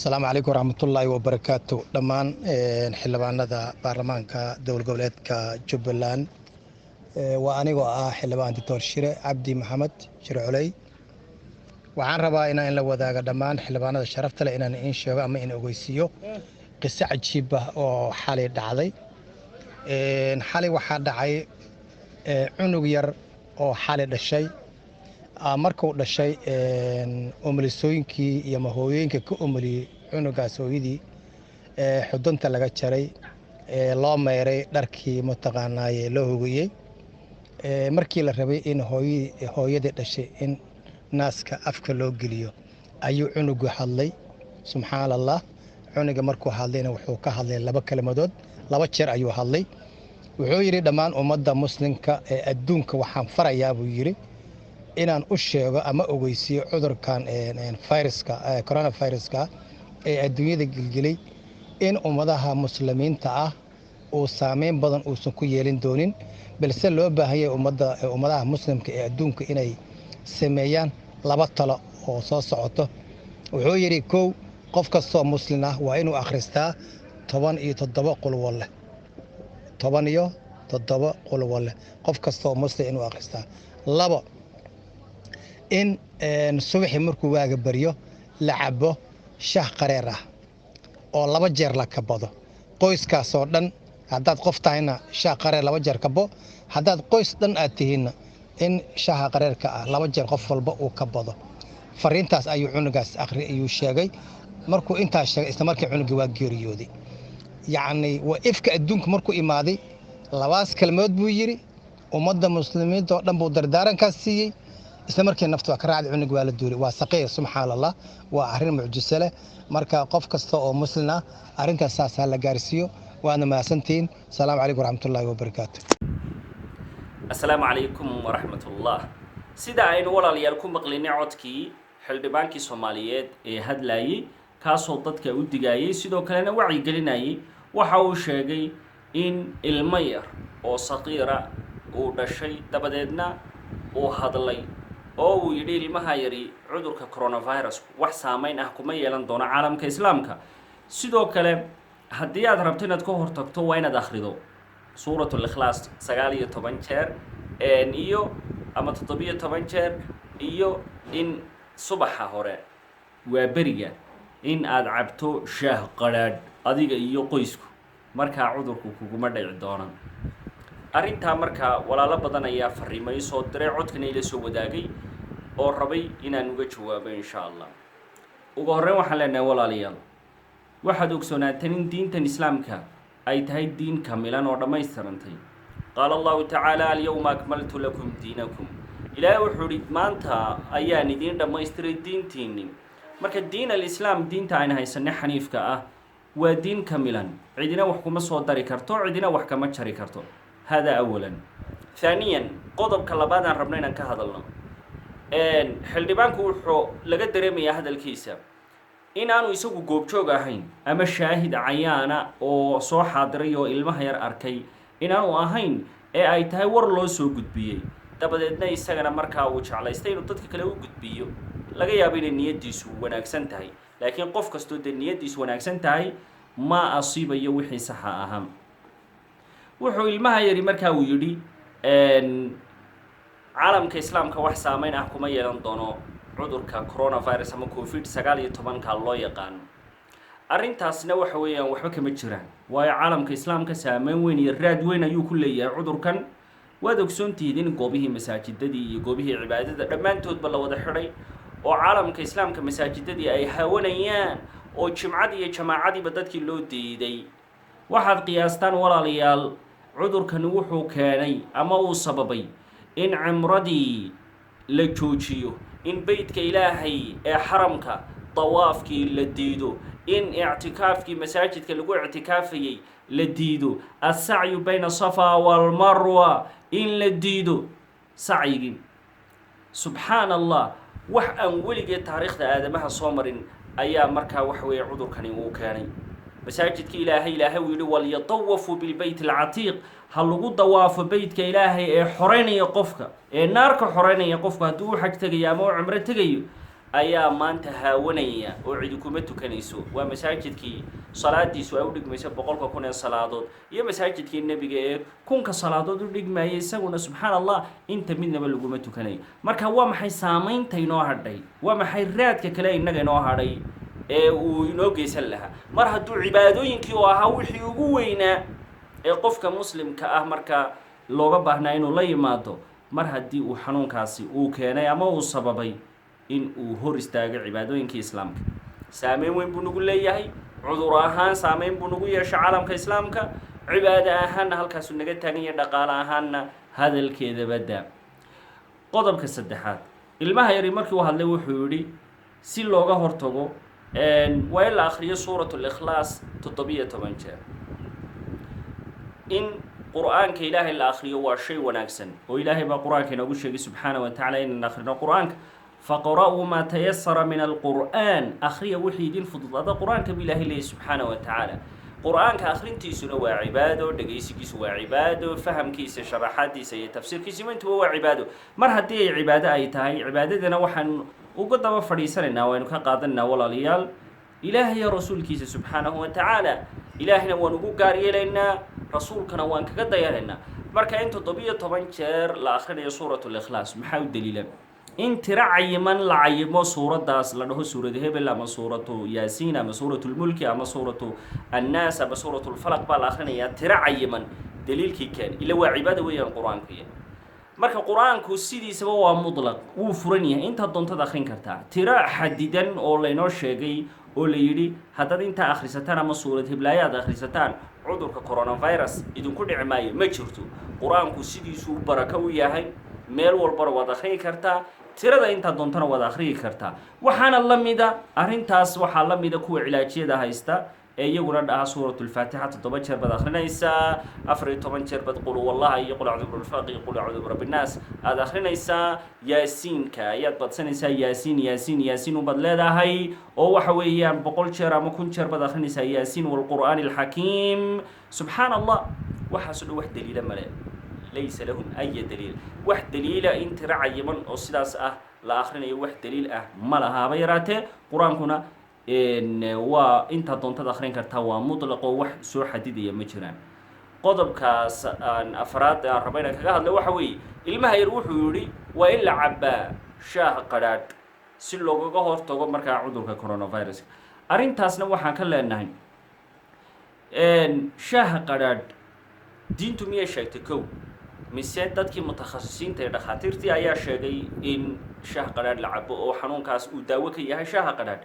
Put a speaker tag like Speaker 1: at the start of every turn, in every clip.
Speaker 1: Asalaamu calaykum waraxmatullaahi wabarakaatu. Dhammaan xildhibaanada baarlamaanka dowlad goboleedka Jubbaland, waa anigoo ah xildhibaan Doctor Shire Cabdi Maxamed Shire Culey. Waxaan rabaa inaan in la wadaaga dhammaan xildhibaanada sharafta leh, inaan in sheego ama in ogeysiiyo qiso cajiib ah oo xalay dhacday. Xalay waxaa dhacay cunug yar oo xalay dhashay. Markuu dhashay, umulisooyinkii iyo mahooyooyinka ka umuliyey cunugaas, hooyadii xudunta laga jaray, loo meyray dharkii, mataqaanaaye, loo hogiyey, markii la rabay in hooyadii dhashay in naaska afka loo geliyo, ayuu cunugu hadlay. Subxaan Allah! Cunuga markuu hadlayna wuxuu ka hadlay laba kelmadood, laba jeer ayuu hadlay. Wuxuu yidhi: "Dhammaan ummadda muslimka ee adduunka waxaan farayaa," buu yidhi, "inaan u sheego ama ogeysiiyo cudurkan viruska, coronaviruska ee adduunyada gelgelay, in ummadaha muslimiinta ah uu saameyn badan uusan ku yeelin doonin, balse loo baahan yahay ummadaha muslimka ee adduunka inay sameeyaan laba talo oo soo socoto." Wuxuu yidhi: "Kow, qof kastoo muslim ah waa inuu akhristaa 17 qulwalle, 17 qulwalle, qof kastoo muslim inuu akhristaa. Labo, in subaxii markuu waaga baryo la cabo shah qareer ah oo laba jeer la kabado. Qoyskaasoo dhan, haddaad qof tahayna shah qareer laba jeer kabo, haddaad qoys dhan aad tihiinna in shaha qareerka ah laba jeer qof walba uu ka bado." Fariintaas ayuu cunugaas akhri ayuu sheegay. Markuu intaas sheegay, isla markii cunugii waa geeriyooday. Yacni waa ifka adduunka markuu imaaday, labaas kelmood buu yidhi, ummadda muslimiinta oo dhan buu dardaarankaas siiyey, isla markii naftu waa ka raacday, cunug waa la duulay, waa saqiir. Subxaan Allah, waa arrin mucjiso leh. Marka qof kasta oo muslim ah arrintaas saasaa la gaarsiiyo. Waadna mahadsantihiin. Asalaamu calaykum waraxmatullaahi wabarakaatu.
Speaker 2: Asalaamu calaykum waraxmatullah. Sida aynu, walaalayaal, ku maqlinay codkii xildhibaankii Soomaaliyeed ee hadlayay, kaasoo dadka u digaayay, sidoo kalena wacyigelinayay, waxa uu sheegay in ilmo yar oo saqiira uu dhashay, dabadeedna uu hadlay oo uu yidhi ilmaha yari cudurka coronavirus wax saameyn ah kuma yeelan doono caalamka Islaamka. Sidoo kale, haddii aad rabto inaad ka hortagto, waa inaad akhrido Suurat Likhlaas 19 jeer iyo ama 17 jeer, iyo in subaxa hore waa beriga in aad cabto shaah qadhaadh adiga iyo qoysku, markaa cudurku kuguma dhici doona. Arrintaa markaa walaalo badan ayaa fariimo ii soo diray, codkana ila soo wadaagay oo rabay inaan uga jawaabo, insha Allah. Ugu horreyn waxaan leenahay, walaalayaal, waxaad ogsoonaateen in diintan Islaamka ay tahay diin kamilan oo dhammaystirantay. Qaala Allahu tacaala: "Alyawma akmaltu lakum diinakum." Ilaahay wuxuu idhi: "Maanta ayaan idiin dhammaystiray diintiinni." Marka diin alislaam, diinta ayna haysanay xaniifka ah, waa diin kamilan, cidina wax kuma soo dari karto, cidina wax kama jari karto. Hada awalan. Thaaniyan, qodobka labaad aan rabno inaan ka hadalno, xildhibaanku wuxuu laga dareemayaa hadalkiisa in aanu isagu goobjoog ahayn ama shaahid cayaana oo soo xaadiray oo ilmaha yar arkay inaanu ahayn, ee ay tahay war loo soo gudbiyey, dabadeedna isagana markaa uu jeclaystay inuu dadka kale u gudbiyo. Laga yaabo inay niyaddiisu wanaagsan tahay, laakiin qof kastoo dee niyaddiisu wanaagsan tahay ma asiibayo wixii saxa ahaa. Wuxuu ilmaha yari markaa uu yidhi caalamka Islaamka wax saameyn ah kuma yeelan doono cudurka coronavirus ama COVID-19-ka loo yaqaano. Arrintaasna waxa weeyaan waxba kama jiraan, waayo caalamka Islaamka saameyn weyn iyo raad weyn ayuu ku leeyahay cudurkan. Waad ogsoontihiin in goobihii masaajidadii iyo goobihii cibaadada dhammaantoodba la wada xidhay, oo caalamka Islaamka masaajidadii ay hawanayaan, oo jimcadii iyo jamaacadiiba dadkii loo diiday. Waxaad qiyaastaan, walaalayaal, cudurkani wuxuu keenay ama uu sababay in cimradii la joojiyo, in beytka Ilaahay ee xaramka dawaafkii la diido, in ictikaafkii masaajidka lagu ictikaafayey la diido, assacyu bayna Safa walmarwa in la diido sacyigii. Subxaan Allah, wax aan weligeed taariikhda aadamaha soo marin ayaa markaa waxa weeye cudurkani uu keenay. Masaajidka Ilaahay, Ilaahay uu yidhi: "Walyatawafuu bilbeyt alcatiiq," ha lagu dawaafo beytka Ilaahay ee xoreynaya qofka, ee naarka xoreynaya qofku haddii uu xaj tegayo ama uu cumro tegayo. Ayaa maanta haawanaya oo cidi kuma tukanayso. Waa masaajidkii salaadiisu ay u dhigmayso 100,000 ee salaadood iyo masaajidkii Nebiga ee 1000-ka salaadood u dhigmayay isaguna. Subxaan Allah, inta midnaba laguma tukanayo. Marka waa maxay saamaynta inoo hadhay? Waa maxay raadka kale innaga inoo hadhay ee uu inoo geysan lahaa, mar hadduu cibaadooyinkii oo ahaa wixii ugu weynaa ee qofka Muslimka ah marka looga baahnaa inuu la yimaado, mar haddii uu xanuunkaasi uu keenay ama uu sababay in uu hor istaago cibaadooyinkii Islaamka? Saameyn weyn buu nagu leeyahay. Cudur ahaan saameyn buu nagu yeeshay caalamka Islaamka, cibaado ahaanna halkaasuu naga taagan yahay, dhaqaale ahaanna hadalkeedaba daa. Qodobka saddexaad, ilmaha yari markii uu hadlay wuxuu yidhi si looga hortago waa in la akriyo Suurat Likhlaas 17 jeer. In Qur-aanka Ilaahay la akriyo waa shay wanaagsan, oo Ilaahay baa Qur-aanka inoogu sheegay subxaana wa tacala inaan akhrino Qur-aanka. "Faqra'uu maa tayasara min alqur'aan", akhriya wixii idin fududaada Qur-aanka bu Ilahay leeyahy subxaana wa tacaala. Qur-aanka akhrintiisuna waa cibaado, dhegaysigiisu waa cibaado, fahamkiisa, sharaxaadiisa iyo tafsiirkiisa intuba waa cibaado. Mar haddii ay cibaado ay tahay, cibaadadana waxaan uga daba fadhiisanaynaa, waynu ka qaadanaynaa, walaalayaal, Ilaahay iyo rasuulkiisa subxaanahu wa tacaala. Ilaahayna waan ugu gaar yeelaynaa, rasuulkana waan kaga dayanaynaa. Marka in 17 jeer la akhrinayo Suurat Likhlaas maxaa u daliila? In tiro cayiman la cayimo suuraddaas, la dhaho suuratu hebel ama Suuratu Yaasiin ama Suuratu Lmulki ama Suuratu Annaas ama Suuratu Lfalaq baa la akhrinayaa, tiro cayiman daliilkii keen. Ila waa cibaada weeyaan Qur-aanku. Marka Qur-aanku sidiisaba waa mutlaq, wuu furan yahay, intaad doontad akhrin kartaa. Tiro xadidan oo laynoo sheegay oo la yidhi haddaad intaa akhrisataan ama suurad hiblaayo aad akhrisataan cudurka coronavirus idinku dhici maayo, ma jirto. Qur-aanku sidiisuu barako u yahay, meel walbana waad akhriyi kartaa, tirada intaad doontana waad akhriyi kartaa. Waxaana la mida arrintaas, waxaa la mida kuwa cilaajiyada haysta ee iyaguna dhaha Suuratulfaatixa 7 jeer baad akhrinaysaa, 14 jeer baad qul wallaha iyo qul acuudu birabbilfalaq iyo qul acuudu birabbinnaas aada akhrinaysaa, Yaasiinka ayaad badsanaysaa, Yaasiin, Yaasiin, Yaasiin unbaad leedahay, oo waxa weeyaan 100 jeer ama 1000 jeer baad akhrinaysaa Yaasiin waalqur'aani alxakiim. Subxaan Allah, waxaaso dhan wax daliila male, laysa lahum aya daliil. Wax daliila in tiro cayiman oo sidaas ah la akhrinayo wax daliil ah ma laha haba yaraatee. Qur-aankuna waa intaad doontaad akhrin kartaa, waa mutlaq oo wax soo xadidaya ma jiraan. Qodobkaas aan afraad aan raba inaan kaga hadlo waxa weeye, ilmaha yar wuxuu yidhi waa in la cabbaa shaah qadhaadh si loogaga hortago markaa cudurka coronavirus. Arrintaasna waxaan ka leenahay, shaaha qadhaadh diintu miyay sheegtay kow, mise dadkii mutakhasisiinta ee dhakhaatiirtii ayaa sheegay in shaah qadhaadh la cabo oo xanuunkaas uu daawo ka yahay shaaha qadhaadh?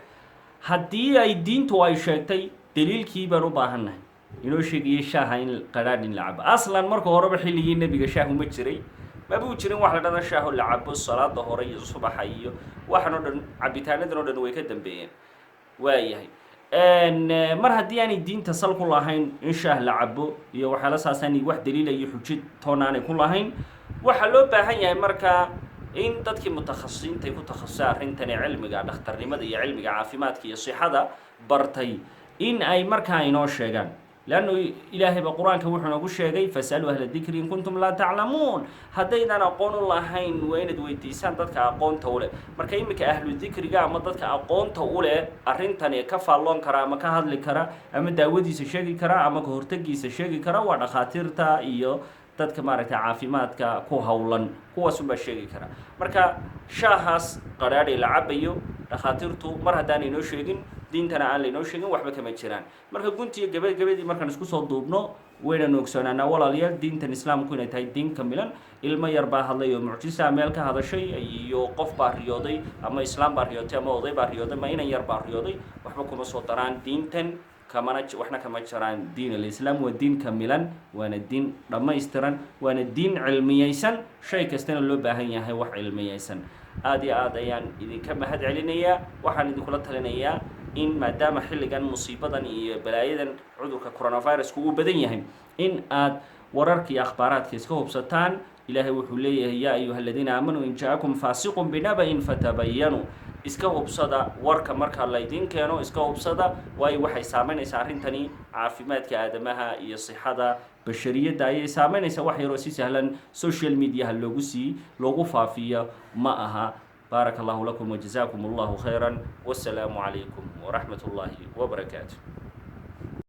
Speaker 2: Haddii ay diintu ay sheegtay, daliilkii baan u baahannahay inoo sheegayay shaaha in qadhaadh in la cabo. Aslan marka horeba xilligii Nebiga shaahu ma jiray, mabuu jirin wax la dhahda shaaho la cabo salaada hore iyo subaxa iyo waxan oo dhan, cabitaanadan oo dhan way ka dambeeyeen. Waayahay, mar haddii aanay diinta sal ku lahayn in shaah la cabo iyo waxyaala saasaanay wax daliila iyo xujid toona aanay ku lahayn, waxaa loo baahan yahay markaa in dadkii mutakhasisiinta ay ku takhasusay arrintan ee cilmiga dhakhtarnimada iyo cilmiga caafimaadka iyo sixada bartay in ay markaa inoo sheegaan. Leannu Ilaahay ba Qur-aanka wuxuu noogu sheegay: "Fasaluu ahla dikri in kuntum laa taclamuun." Haddaydaan aqoon u lahayn waa inaad weydiisaan dadka aqoonta u leh. Marka iminka ahlu dikriga ama dadka aqoonta u leh arrintani ka faalloon kara ama ka hadli kara ama daawadiisa sheegi kara ama ka hortagiisa sheegi kara waa dhakhaatiirta iyo dadka maaragtay caafimaadka ku howlan, kuwaasunbaa sheegi kara. Marka shaahaas qadhaadhay la cabayo, dhakhaatiirtu mar haddaan inoo sheegin, diintana aan laynoo sheegin, waxba kama jiraan. Marka guntiyo gabagabadii markaan isku soo duubno, waynanu ogsoonaanaa, walaalayaal, diintan Islaamku inay tahay diin kamilan. Ilmo yar baa hadlay oo mucjisa meel ka hadashay iyo qof baa riyooday ama islaam baa riyootay ama oday baa riyooday ma inan yar baa riyooday, waxba kuma soo daraan diintan, kamana waxna kama jaraan. Diin alislaam waa diin kamilan, waana diin dhammaystiran, waana diin cilmiyeysan. Shay kastana loo baahan yahay wax cilmiyeysan. Aada iyo aad ayaan idinka mahad celinayaa. Waxaan idinkula talinayaa in maadaama xilligan musiibadan iyo balaayadan cudurka coronavirusku uu badan yahay, in aad wararka iyo akhbaaraadka iska hubsataan. Ilaahay wuxuu leeyahay: "Yaa ayuha aladiina aamanuu in ja'akum faasiqun binaba'in fatabayanuu." Iska hubsada warka marka laydin keeno, iska hubsada, waayo waxay saameynaysaa arrintani caafimaadka aadamaha iyo sixada bashariyadda ayay saameynaysaa. Wax yaroo si sahlan social mediaha loogu sii loogu faafiyo ma aha. Baaraka Allahu lakum wajazaakum Allahu khayran, wassalaamu calaykum waraxmat ullaahi wabarakaatu.